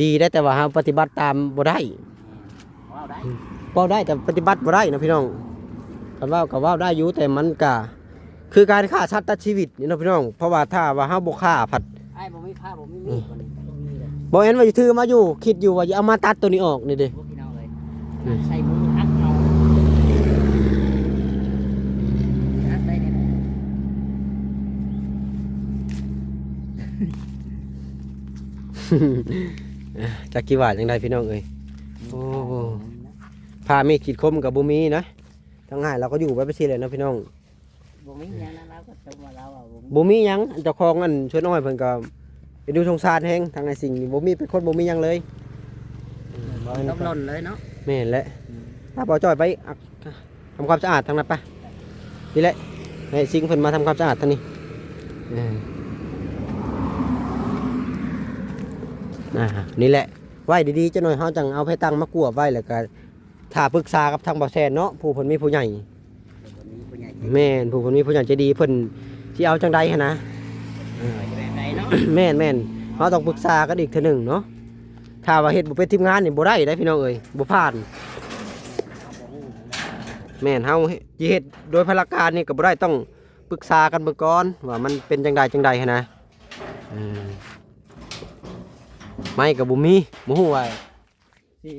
ດີໄດ໋ ແຕ່ວ່າເຮົາປະຕິບັດຕາມບໍ່ໄດ້ ເວົ້າໄດ້ ເວົ້າໄດ້ແຕ່ປະຕິບັດບໍ່ໄດ້ນະພີ່ນ້ອງ ຄັນເວົ້າກະເວົ້າໄດ້ຢູ່ ແຕ່ມັນກະ ຄືການຂ້າສັດຕັດຊີວິດນີ້ເນາະພີ່ນ້ອງ ເພາະວ່າຖ້າວ່າເຮົາບໍ່ຂ້າພັດ ອ້າຍບໍ່ມີພ້າ ບໍ່ມີມີດ ອືມ ບໍ່ແມ່ນວ່າຊິຖືມາຢູ່ ຄິດຢູ່ວ່າຊິເອົາມາຕັດໂຕນີ້ອອກນີ້ເດ້ ໂອ້ ພີ່ນ້ອງເອີຍ ອືມ ໃສ່ມືຫັກເອົາ ຫັກໄດ້ແນ່ ຈັກຊິວ່າຈັ່ງໃດພີ່ນ້ອງເອີຍ ໂອ້ ພ້າມີດຂີດຄົມກະບໍ່ມີນະ ທາງອ້າຍລາວກະຢູ່ໄປໄປຊີ້ແຫຼະເນາະພີ່ນ້ອງ ບໍ່ມີຫຍັງນະ ລາວກໍຕົກວ່າລາວວ່າບໍ່ມີ ບໍ່ມີຫຍັງ ເຈົ້າຂອງອັນສວນອ້ອຍເພິ່ນກໍເອັນດູສົງສານແຮງ ທາງອ້າຍສິງນີ້ບໍ່ມີ ເປັນຄົນບໍ່ມີຫຍັງເລີຍ ຕົກຫຼົ່ນເລີຍເນາະ ແມ່ນແຫຼະ ອືມ ພາບ່າວຈ້ອຍໄປ ອາ ທຳຄວາມສະອາດທາງນັ້ນປະ ນີ້ແຫຼະ ໃຫ້ສິງເພິ່ນມາທຳຄວາມສະອາດທາງນີ້ ເອີ ອ່າ ນີ້ແຫຼະ ໄວ້ດີໆ ຈັກໜ້ອຍເຮົາຈັ່ງເອົາໄຟຕັ້ງມາກວບໄວ້ ແລ້ວກໍ ຖ້າປຶກສາກັບທາງບ່າວແຊນເນາະ ຜູ້ເພິ່ນມີຜູ້ໃຫຍ່ ເພິ່ນມີຜູ້ໃຫຍ່ ແມ່ນ ຜູ້ເພິ່ນມີຜູ້ໃຫຍ່ໃຈດີ ເພິ່ນຊິເອົາຈັ່ງໃດຫັ້ນນະ ເອີ ແບບໃດເນາະ ແມ່ນໆ ເຮົາຕ້ອງປຶກສາກັນອີກເທື່ອໜຶ່ງເນາະ ຖ້າວ່າເຮັດບໍ່ເປັນທີມງານນີ້ບໍ່ໄດ້ເດ້ພີ່ນ້ອງເອີຍ ບໍ່ຜ່ານ ເຮົາບໍ່ຮູ້ນະ ແມ່ນ ເຮົາຊິເຮັດໂດຍພາລະການນີ້ກໍບໍ່ໄດ້ ຕ້ອງປຶກສາກັນເບິ່ງກ່ອນວ່າມັນເປັນຈັ່ງໃດຈັ່ງໃດຫັ້ນນະ ເອີ ໄມ້ກໍບໍ່ມີ ບໍ່ຮູ້ວ່າ ຊິ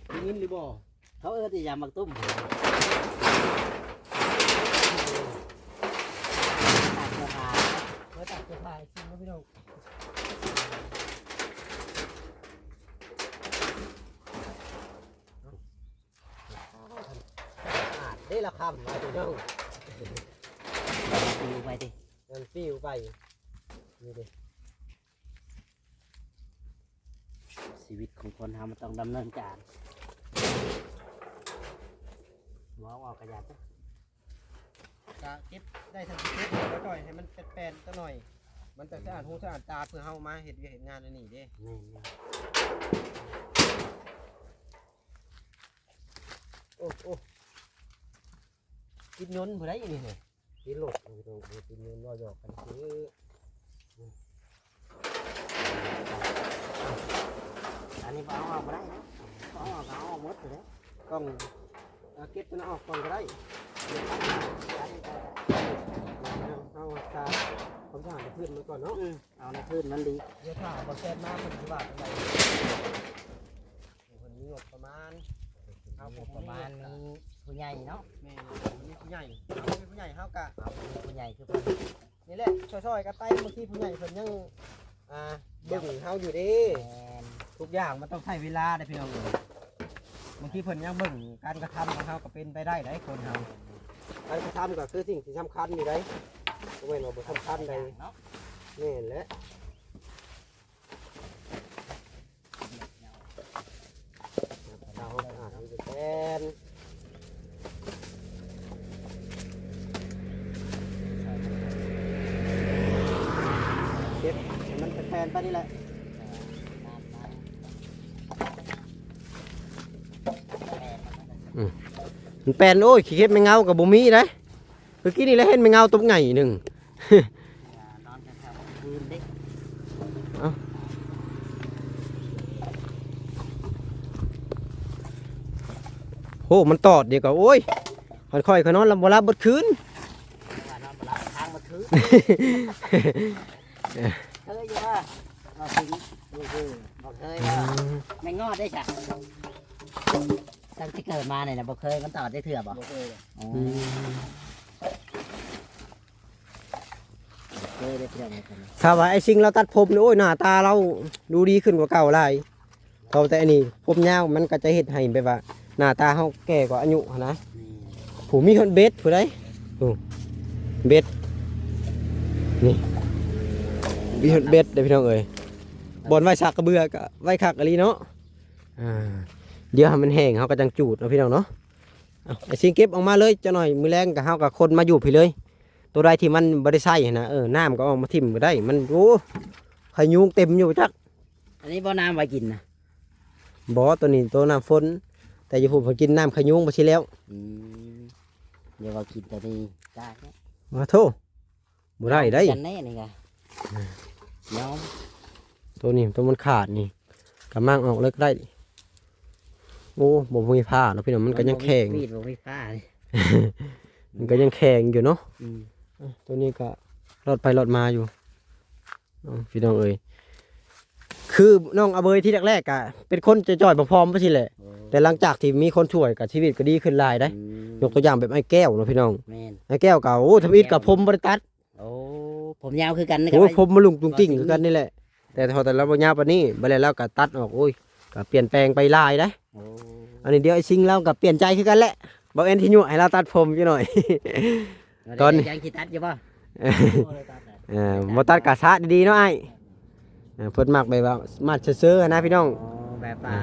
ໄດ້ຍິນຫຼືບໍ່ ເຂົາເອີ້ນແຕ່ຢາໝາກຕຸ້ມ ຕາກເສື້ອຜ້າ ເອີ ຕາກເສື້ອຜ້າໃຫ້ກິນເນາະພີ່ນ້ອງ ອາບເດ້ລະຄ່ຳວ່າພີ່ນ້ອງ ປິວໄປຕິ ມັນປິວໄປ ນີ້ເດ້. ຊີວິດຂອງຄົນເຮົາມັນຕ້ອງດຳເນີນການ ເວົ້າອອກກະຢ່າ ກະເກັບໄດ້ທັງເກັບ ແລ້ວກໍປ່ອຍໃຫ້ມັນແປນໆ ຈັກໜ້ອຍ ມັນຈະສະອາດຫູສະອາດຕາ ເພື່ອເຮົາມາເຮັດວຽກເຮັດງານອັນນີ້ເດ້. ແມ່ນໆ ໂອ້ ໂອ້ ກິນຍົນຜູ້ໃດນີ້ເຮີ້ຍ? ກິນໂລດ ໂອ້ໂຫ ກິນເງິນ ເວົ້າຫຍອກກັນຊື່. ອັນນີ້ບໍ່ເອົາອອກບໍ່ໄດ້ເນາະ ເອົາອອກກໍເອົາອອກໝົດເລີຍ. ຕ້ອງ ເອົາເກັບຕົວນັ້ນອອກກ່ອນກໍໄດ້. ເຮົາຮັກສາຄວາມສະອາດໃນພື້ນມັນກ່ອນເນາະ. ອືມ ເອົາໃນພື້ນມັນດີ. ດຽວຖ້າບໍ່ແຊນມາເພິ່ນຊິວ່າຈັ່ງໃດ. ເພິ່ນມີງົບປະມານ ເຮົາບໍ່ມີງົບປະມານ ມີຜູ້ໃຫຍ່ເນາະ. ແມ່ນ ເພິ່ນມີຜູ້ໃຫຍ່ ເຮົາບໍ່ມີຜູ້ໃຫຍ່ ເຮົາກະເອົາຜູ້ໃຫຍ່ຄືເພິ່ນ. ນີ້ແຫຼະ ຊ່ອຍໆກັນໄປ ບາງທີຜູ້ໃຫຍ່ເພິ່ນຍັງ ອ່າ ເບິ່ງເຮົາຢູ່ເດ້. ແມ່ນ ທຸກຢ່າງມັນຕ້ອງໃຊ້ເວລາເດ້ພີ່ນ້ອງເອີຍ. ບາງທີເພິ່ນຍັງເບິ່ງການກະທຳຂອງເຮົາກໍເປັນໄປໄດ້ເດ້ ຄົນເຮົາ. ການກະທຳກໍຄືສິ່ງທີ່ສຳຄັນຢູ່ເດ້ ບໍ່ແມ່ນວ່າບໍ່ສຳຄັນໃດເນາະ. ແມ່ນແຫຼະ. ເອົາ ອ່າ ມີແຕ່ແປນ ເກັບໃຫ້ມັນແປນໆ ໄປນີ້ແຫຼະ. ອືມ ມັນແປນ ໂອ້ຍ ຂີ້ເຂັບແມງເງົາກໍບໍ່ມີເດ້. ຄືກີ້ນີ້ແຫຼະເຫັນແມງເງົາຕົວໃຫຍ່ໜຶ່ງ. ນອນແຖວໆຄືນເດ້. ເອົ້າ ໂຫ ມັນຕອດດຽວກໍ ໂອ້ຍ ຄັນຂ້ອຍ ຂ້ອຍນອນຫຼັບບໍ່ຫຼັບເບິດຄືນ. ວ່ານອນບໍ່ຫຼັບຄ້າງເບິດຄືນ. ເຄີຍຢູ່ບໍ່? ບໍ່ເຄີຍ ບໍ່ເຄີຍ ບໍ່ເຄີຍບໍ່? ອືມ ແມງງອດໄດ້ຊະ? ຕັ້ງແຕ່ເກີດມານີ້ນະ ບໍ່ເຄີຍ ມັນຕອດຈັກເທື່ອບໍ່? ບໍ່ເຄີຍ ອືມ ອືມ ບໍ່ເຄີຍເດ້ພີ່ນ້ອງເອີຍ. ຖ້າວ່າໄອ້ຊິງລາວຕັດຜົມນີ້ ໂອ້ຍ ໜ້າຕາລາວດູດີຂຶ້ນກວ່າເກົ່າຫຼາຍ. ເທົ່າແຕ່ອັນນີ້ຜົມຍາວ ມັນກໍຈະເຮັດໃຫ້ແບບວ່າໜ້າຕາເຮົາແກ່ກວ່າອາຍຸຫັ້ນນະ. ແມ່ນ ຜູ້ມີຮອດເບັດຜູ້ໃດ ຜູ້ເບັດ ນີ້ ມີຮອດເບັດເດ້ພີ່ນ້ອງເອີຍ. ບ່ອນໄວ້ສາກກະເບືອກໍໄວ້ຄັກອີ່ຫຼີເນາະ. ອ່າ ດຽວໃຫ້ມັນແຫ້ງ ເຮົາກໍຈັ່ງຈູດເນາະພີ່ນ້ອງເນາະ. ເອົາ ໄອ້ຊິງເກັບອອກມາເລີຍ ຈັກໜ້ອຍມື້ແລງກໍເຮົາກໍຂົນມາຢູ່ພີ້ເລີຍ. ໂຕໃດທີ່ມັນບໍ່ໄດ້ໃຊ້ຫັ້ນນະ ເອີ ນ້ຳກໍເອົາມາຖິ້ມກໍໄດ້. ມັນ ໂອ້ ໄຂ່ຍຸງເຕັມຢູ່ຈັກ. ອັນນີ້ບໍ່ນ້ຳໄວ້ກິນນະ? ບໍ່ ໂຕນີ້ໂຕນ້ຳຝົນ ແຕ່ຢູ່ພຸ້ນເພິ່ນກິນນ້ຳຂະຍຸງບໍ່ຊິແລ້ວ. ອືມ ດຽວວ່າກິນໂຕນີ້ຕາຍແລ້ວ. ວ່າໂທ້ ບໍ່ໄດ້ໄດ໋ ກິນແນ່ນີ້ກະ ຍອມ. ໂຕນີ້ໂຕມັນຂາດນີ້ ກະມ້າງອອກເລີຍກໍໄດ້. ໂອ້ ບໍ່ມີຜ້າເນາະພີ່ນ້ອງ ມັນກໍຍັງແຂງ ບໍ່ມີ ບໍ່ມີຜ້າ ມັນກໍຍັງແຂງຢູ່ເນາະ. ອືມ ໂຕນີ້ກໍລອດໄປລອດມາຢູ່. ເອົາ ພີ່ນ້ອງເອີຍ ຄືນ້ອງອາເບີຍທີ່ແລກໆກະເປັນຄົນຈ່ອຍໆ ຜອມໆ ໄປຊີ້ແຫຼະ. ໂອ້ ແຕ່ຫຼັງຈາກທີ່ມີຄົນຊ່ວຍກະຊີວິດກະດີຂຶ້ນຫຼາຍໄດ໋. ອືມ ຍົກຕົວຢ່າງແບບອ້າຍແກ້ວເນາະພີ່ນ້ອງ. ແມ່ນ ອ້າຍແກ້ວກະ ໂອ້ ທຳອິດກະ ແກ້ວ ຜົມບໍ່ໄດ້ຕັດ. ໂອ້ ຜົມຍາວຄືກັນ ໂອ້ ຜົມມາລຸງຕຸງຕິ່ງຄືກັນນີ້ແຫຼະ. ແຕ່ເທົ່າແຕ່ລາວບໍ່ຍາວປານນີ້ ບາດແລ້ວລາວກະຕັດອອກ ໂອ້ຍ ກະປ່ຽນແປງໄປຫຼາຍໄດ໋. ໂອ້ ອັນນີ້ດຽວໄອ້ຊິງລາວກໍປ່ຽນໃຈຄືກັນແຫຼະ. ບ່າວແອນຊິຍົວໃຫ້ລາວຕັດຜົມຈັກໜ້ອຍ. ຕອນນີ້ຍັງຊິຕັດຢູ່ບໍ່? ເອີ ບໍ່ຕັດກໍສະດີໆ ເນາະອ້າຍ. ເອີ ເພິ່ນມັກແບບວ່າມັດເຊີໆ ນະພີ່ນ້ອງ. ອໍ ແບບວ່າ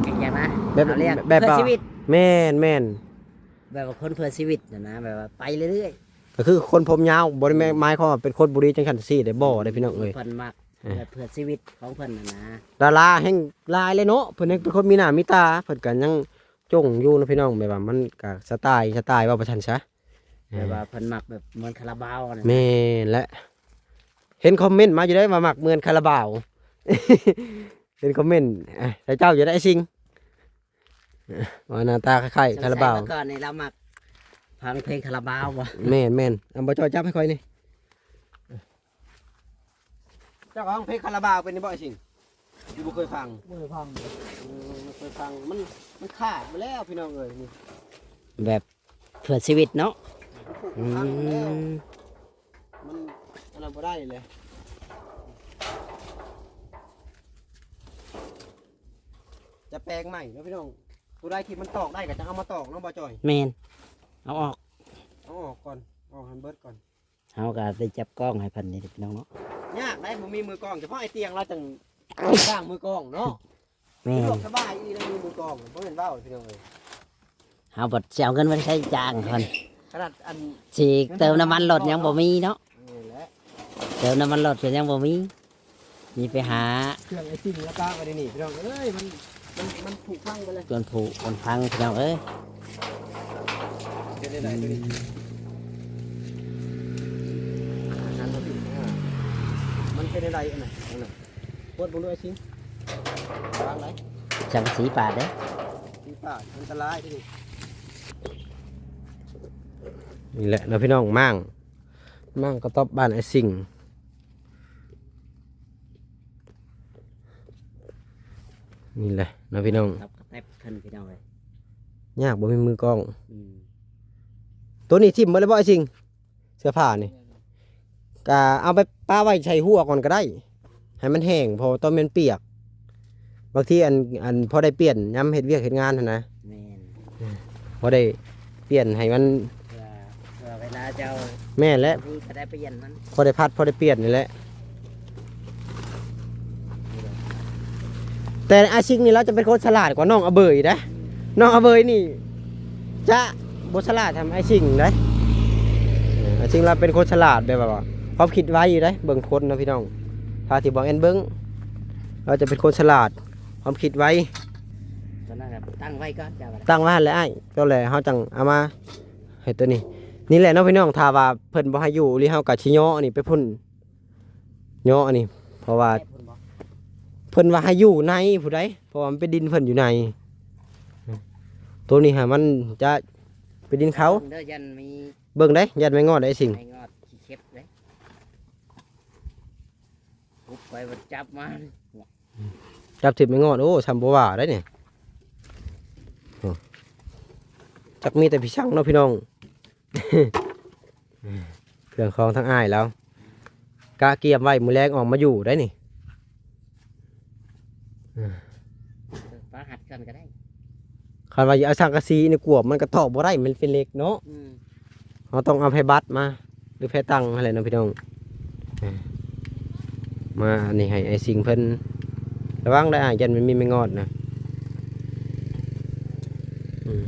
ເອີ ເປັນຫຍັງນະ? ແບບ ເອົາລຽກ ແບບ ເພື່ອຊີວິດ. ແມ່ນໆ ແບບວ່າຄົນເພື່ອຊີວິດນະນະ ແບບວ່າໄປເລື້ອຍໆ. ກໍຄືຄົນຜົມຍາວ ບໍ່ໄດ້ແມ່ນ ອືມ ໝາຍຄວາມວ່າເປັນຄົນບໍ່ດີຈັ່ງຊັ້ນຊີ້ເດ້ ບໍ່ເດ້ພີ່ນ້ອງເອີຍ. ເພິ່ນມັກ ເອີ ແບບເພື່ອຊີວິດຂອງເພິ່ນຫັ້ນນະ. ດາລາແຮ່ງຫຼາຍເລີຍເນາະ ເພິ່ນແຮ່ງເປັນຄົນມີໜ້າມີຕາ ເພິ່ນກໍຍັງຈົ່ງຢູ່ເນາະພີ່ນ້ອງ. ແບບວ່າມັນກໍສະໄຕ ສະໄຕ ເວົ້າໄປຊັ້ນຊະ. ແບບວ່າເພິ່ນມັກແບບເໝືອນຄາລາບາວຫັ້ນນະ. ແມ່ນແຫຼະ ເຫັນຄອມເມັນມາຢູ່ເດ້ວ່າມັກເໝືອນຄາລາບາວ. ເຫັນຄອມເມັນ ເອີ ໃສ່ເຈົ້າຢູ່ໄດ໋ຊິງ. ວ່າໜ້າຕາຄ້າຍໆ ຄາລາບາວ. ສງໄສເມື່ອກ່ອນນີ້ລາວມັກຟັງເພງຄາລາບາວບໍ່? ແມ່ນໆ. ເອົາ ບໍ່ຈ່ອຍຈັບໃຫ້ຂ້ອຍນີ້. ເຈົ້າຮ້ອງເພງຄາລາບາວເປັນຢູ່ບໍ່ ໄອ້ຊິງ? ຢູ່ບໍ່ເຄີຍຟັງ. ບໍ່ເຄີຍຟັງ. ເອີ ບໍ່ເຄີຍຟັງ. ມັນ ມັນຂາດໄປແລ້ວພີ່ນ້ອງເອີຍ ນີ້ ແບບ ເພື່ອຊີວິດເນາະ. ມັນຜຸພັງແລ້ວ. ອືມ ມັນອັນນັ້ນບໍ່ໄດ້ເລີຍ. ຈະແປງໃໝ່ເນາະພີ່ນ້ອງ. ຜູ້ໃດທີ່ມັນຕອກໄດ້ກໍຈະເອົາມາຕອກເນາະ ບໍ່ຈ່ອຍ. ແມ່ນ ເອົາອອກ ເອົາອອກກ່ອນ ອອກໃຫ້ເບິດກ່ອນ. ເຮົາກໍໄດ້ຈັບກ້ອງໃຫ້ເພິ່ນນີ້ພີ່ນ້ອງເນາະ. ຍາກໄດ໋ ບໍ່ມີມືກ້ອງ ສະເພາະໄອ້ຕຽງລາວຈັ່ງຈ້າງມືກ້ອງເນາະ. ແມ່ນ ສະດວກສະບາຍອີ່ຫຼີ ມີມືກ້ອງ ບໍ່ແມ່ນເວົ້າພີ່ນ້ອງເອີຍ. ເຮົາບັດຊິເອົາເງິນໄປໃຊ້ຈ້າງເພິ່ນ ຂະໜາດອັນ ຊິເຕີມນ້ຳມັນລົດຍັງບໍ່ມີເນາະ. ແມ່ນແຫຼະ ເຕີມນ້ຳມັນລົດກໍຍັງບໍ່ມີ. ມີໄປຫາເຄື່ອງໄອ້ຊິງລະປະໄວ້ໃນນີ້ພີ່ນ້ອງເອີຍ. ມັນ ມັນ ມັນຜຸພັງໄປເລີຍ ເຄື່ອງຜຸມັນພັງພີ່ນ້ອງເອີຍ. ເປັນໄດ້ໃດຕົວນີ້? ອືມ ມັນເປັນໄດ້ໃດອັນນັ້ນ ອັນນັ້ນ ປວດເບິ່ງດູໄອ້ຊິງ. ວາງໄດ້ ສັງກະສີປາດເດ້ ສີປາດ ອັນຕະລາຍເດ້ນີ້. ນີ້ແຫຼະເນາະພີ່ນ້ອງ ມ້າງ ມ້າງກະຕອບບ້ານອ້າຍຊິງ. ນີ້ແຫຼະເນາະພີ່ນ້ອງ ຕັບກະແຕັບຂຶ້ນພີ່ນ້ອງເອີຍ. ຍາກ ບໍ່ມີມືກ້ອງ. ອືມ ໂຕນີ້ຖິ້ມເບິດແລ້ວບໍ່ອ້າຍຊິງ? ເສື້ອຜ້ານີ້ ກະເອົາໄປປະໄວ້ໃສ່ຮົ້ວກ່ອນກໍໄດ້ ໃຫ້ມັນແຫ້ງ ເພາະວ່າຕອນມັນປຽກ ບາງທີອັນ ອັນ ພໍໄດ້ປ່ຽນຍາມເຮັດວຽກເຮັດງານຫັ້ນນະ. ແມ່ນ ພໍໄດ້ປ່ຽນໃຫ້ມັນ ເພື່ອ ເພື່ອເວລາເຈົ້າ ແມ່ນແຫຼະ ນີ້ກໍໄດ້ປ່ຽນມັນ ພໍໄດ້ພັດ ພໍໄດ້ປ່ຽນນີ້ແຫຼະ. ແຕ່ອ້າຍຊິງນີ້ລາວຈະເປັນຄົນສະຫຼາດກວ່ານ້ອງອາເບີຍເດ້. ນ້ອງອາເບີຍນີ້ຈະບໍ່ສະຫຼາດສ່ຳອ້າຍຊິງເດ້. ເອີ ອ້າຍຊິງລາວເປັນຄົນສະຫຼາດແບບວ່າຄວາມຄິດໄວຢູ່ເດ້. ເບິ່ງຄົນເນາະພີ່ນ້ອງ ຖ້າທີ່ບໍ່ແມ່ນເບິ່ງ ລາວຈະເປັນຄົນສະຫຼາດ ຄວາມຄິດໄວ. ຕອນນັ້ນກໍຕັ້ງໄວ້ກ່ອນ ເຈົ້າກໍໄດ້ ຕັ້ງໄວ້ຫັ້ນແຫຼະອ້າຍ ເຈົ້າແຫຼະ ເຮົາຈັ່ງເອົາມາເຮັດຕົວນີ້. ນີ້ແຫຼະເນາະພີ່ນ້ອງ ຖ້າວ່າເພິ່ນບໍ່ໃຫ້ຢູ່ອີ່ຫຼີ ເຮົາກໍຊິຍໍອັນນີ້ໄປພຸ້ນ ຍໍອັນນີ້ ເພາະວ່າ ເພິ່ນວ່າໃຫ້ຢູ່ໃນຜູ້ໃດ ເພາະວ່າມັນເປັນດິນເພິ່ນຢູ່ໃນ. ໂຕນີ້ຫາມັນຈະເປັນດິນເຂົາ ເບິ່ງເດີ ຢ້ານມີ ເບິ່ງເດ້ ຢ້ານແມງງອດໄດ້ຊິງ ແມງງອດຂີ້ເຂັບເດ້. ໄປມັນຈັບມາ ຈັບຖືກໄມ້ງອດ ໂອ້ ຊ່ຳບໍ່ວ່າໄດ໋ນີ້ ໂອ້ ຈັກມີແຕ່ພີ່ຊັງເນາະພີ່ນ້ອງ ເຄື່ອງຂອງທາງອ້າຍລາວ ກະກຽມໄວ້ ມື້ແລງອອກມາຢູ່ໄດ໋ນີ້ ປາຫັດກັນກໍໄດ້. ຄັນວ່າຊິເອົາສັງກະສີນີ້ກວບ ມັນກໍຕອກບໍ່ໄດ້ ມັນເປັນເຫຼັກເນາະ ອືມ ເຮົາຕ້ອງເອົາແຜ່ບັດມາ ຫຼືແຜ່ຕັງຫັ້ນແຫຼະເນາະພີ່ນ້ອງ ມາອັນນີ້ໃຫ້ອ້າຍຊິງເພິ່ນ ລະວັງໄດ້ອ້າຍ ຢ້ານມັນມີໄມ້ງອດນະ ອືມ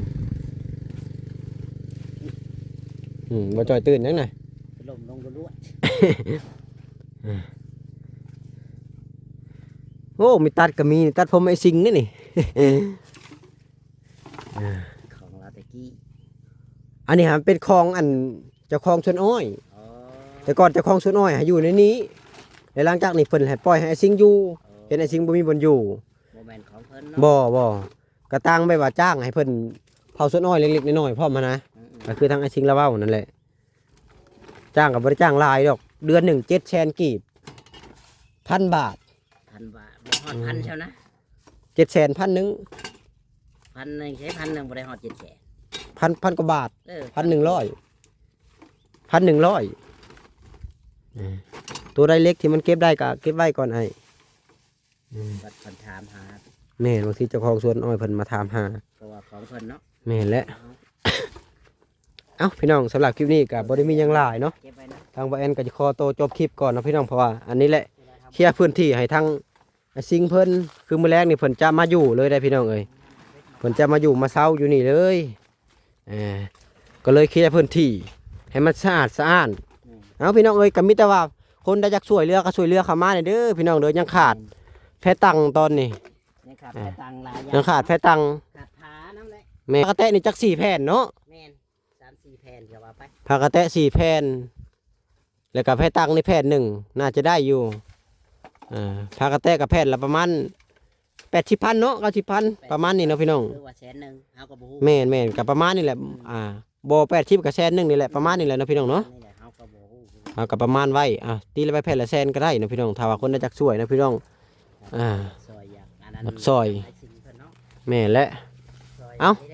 ອືມ ບໍ່ຈ່ອຍຕື່ນຫຍັງນະ ລົ້ມລົງລວດ ໂອ້ ມີຕັດກໍມີ ຕັດຜົມອ້າຍຊິງນີ້ນີ້ ຂອງລາວແຕ່ກີ້ ອັນນີ້ຫາເປັນຂອງອັນເຈົ້າຂອງສວນອ້ອຍ ແຕ່ກ່ອນເຈົ້າຂອງສວນອ້ອຍຫາຢູ່ໃນນີ້ ແລ້ວຫຼັງຈາກນີ້ເພິ່ນໃຫ້ປ່ອຍໃຫ້ອ້າຍຊິງຢູ່ ເຫັນອ້າຍຊິງບໍ່ມີບ່ອນຢູ່ ບໍ່ແມ່ນຂອງເພິ່ນເນາະ ບໍ່ ບໍ່ ກະຕ່າງແບບວ່າຈ້າງໃຫ້ເພິ່ນເຝົ້າສວນອ້ອຍເລັກໆນ້ອຍໆພ້ອມຫັ້ນນະ ອືມໆ ກໍຄືທາງອ້າຍຊິງລາວເວົ້ານັ້ນແຫຼະ ຈ້າງກໍບໍ່ໄດ້ຈ້າງຫຼາຍດອກ ເດືອນໜຶ່ງເຈັດແສນກີບ ພັນບາດ ພັນບາດ ບໍ່ຮອດພັນເຈົ້ານະ ເຈັດແສນ ພັນໜຶ່ງ ພັນໜຶ່ງໃຊ້ພັນໜຶ່ງ ບໍ່ໄດ້ຮອດເຈັດແສນ ພັນ ພັນກວ່າບາດ ເອີ ພັນໜຶ່ງຮ້ອຍ ພັນໜຶ່ງຮ້ອຍ ເອີ ຕົວໃດເຫຼັກທີ່ມັນເກັບໄດ້ກໍເກັບໄວ້ກ່ອນອ້າຍ ອືມ ບັດເພິ່ນຖາມຫາ ແມ່ນ ບາງທີເຈົ້າຂອງສວນອ້ອຍເພິ່ນມາຖາມຫາ ເພາະວ່າຂອງເພິ່ນເນາະ ແມ່ນແຫຼະ ເອົ້າ ພີ່ນ້ອງ ສຳລັບຄລິບນີ້ກໍບໍ່ໄດ້ມີຫຍັງຫຼາຍເນາະ ເກັບໄວ້ນະ ທາງບ່າວແອນກໍຈະຂໍໂຕຈົບຄລິບກ່ອນເນາະພີ່ນ້ອງ ເພາະວ່າອັນນີ້ແຫຼະ ເຄຍພື້ນທີ່ໃຫ້ທາງອ້າຍຊິງເພິ່ນ ຄືມື້ແລງນີ້ເພິ່ນຈະມາຢູ່ເລີຍເດ້ພີ່ນ້ອງເອີຍ ເພິ່ນຈະມາຢູ່ມາເຊົາຢູ່ນີ້ເລີຍ ເອີ ກໍເລີຍເຄຍພື້ນທີ່ໃຫ້ມັນສະອາດສະອ້ານ ເອົ້າ ພີ່ນ້ອງເອີຍ ກໍມີແຕ່ວ່າຄົນໃດຢາກຊ່ວຍເຫຼືອກໍຊ່ວຍເຫຼືອເຂົ້າມາແດ່ເດີພີ່ນ້ອງເດີ ຍັງຂາດແພຕັງຕອນນີ້ ຍັງຂາດແພຕັງຫຼາຍຢ່າງ ຍັງຂາດແພຕັງ ຂາດຜ້ານຳແຫຼະ ແມ່ນ ຜ້າກະແຕະນີ້ຈັກສີ່ແຜ່ນເນາະ ແມ່ນ ສາມສີ່ແຜ່ນກໍວ່າໄປ ຜ້າກະແຕະສີ່ແຜ່ນ ແລ້ວກໍແພຕັງນີ້ແຜ່ນໜຶ່ງ ໜ້າຈະໄດ້ຢູ່ ອ່າ ຜ້າກະແຕະກໍແຜ່ນລະປະມານແປດສິບພັນເນາະ ເກົ້າສິບພັນ ປະມານນີ້ເນາະພີ່ນ້ອງ ຄືວ່າແສນໜຶ່ງ ເຮົາກໍບໍ່ຮູ້ ແມ່ນໆ ກໍປະມານນີ້ແຫຼະ ອ່າ ບໍ່ ແປດສິບ ກໍແສນໜຶ່ງນີ້ແຫຼະ ປະມານນີ້ແຫຼະເນາະພີ່ນ້ອງເນາະ ເຮົາກໍບໍ່ຮູ້ ເຮົາກໍປະມານໄວ້ ອ່າ ຕີໄວ້ແຜ່ນລະແສນກໍໄດ້ເນາະພີ່ນ້ອງ ຖ້າວ່າຄົນໃດຢາກຊ່ວຍເນາະພີ່ນ້ອງ ອ່າ ຊ່ອຍຢາກອັນນັ້ນ ຢາກຊ່ອຍ ໃຫ້ສິ່ງເພິ່ນເນາະ ແມ່ນແຫຼະ ເອົ້າ ຊ່ອຍຄົນ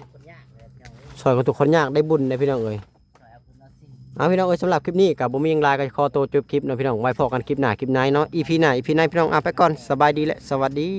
ທຸກຄົນຍາກເລີຍພີ່ນ້ອງເອີຍ ຊ່ອຍຄົນທຸກຄົນຍາກໄດ້ບຸນເດ້ພີ່ນ້ອງເອີຍ ເອົາພີ່ນ້ອງເອີຍ ສຳລັບຄລິບນີ້ກໍບໍ່ມີຫຍັງຫຼາຍ ກໍຂໍໂຕຈົບຄລິບເນາະພີ່ນ້ອງ ໄວ້ພໍ້ກັນຄລິບໜ້າຄລິບໃນເນາະ ອີພີໜ້າອີພີໃນ ພີ່ນ້ອງ ເອົາໄປກ່ອນ ສະບາຍດີ ແລະ ສະຫວັດດີ.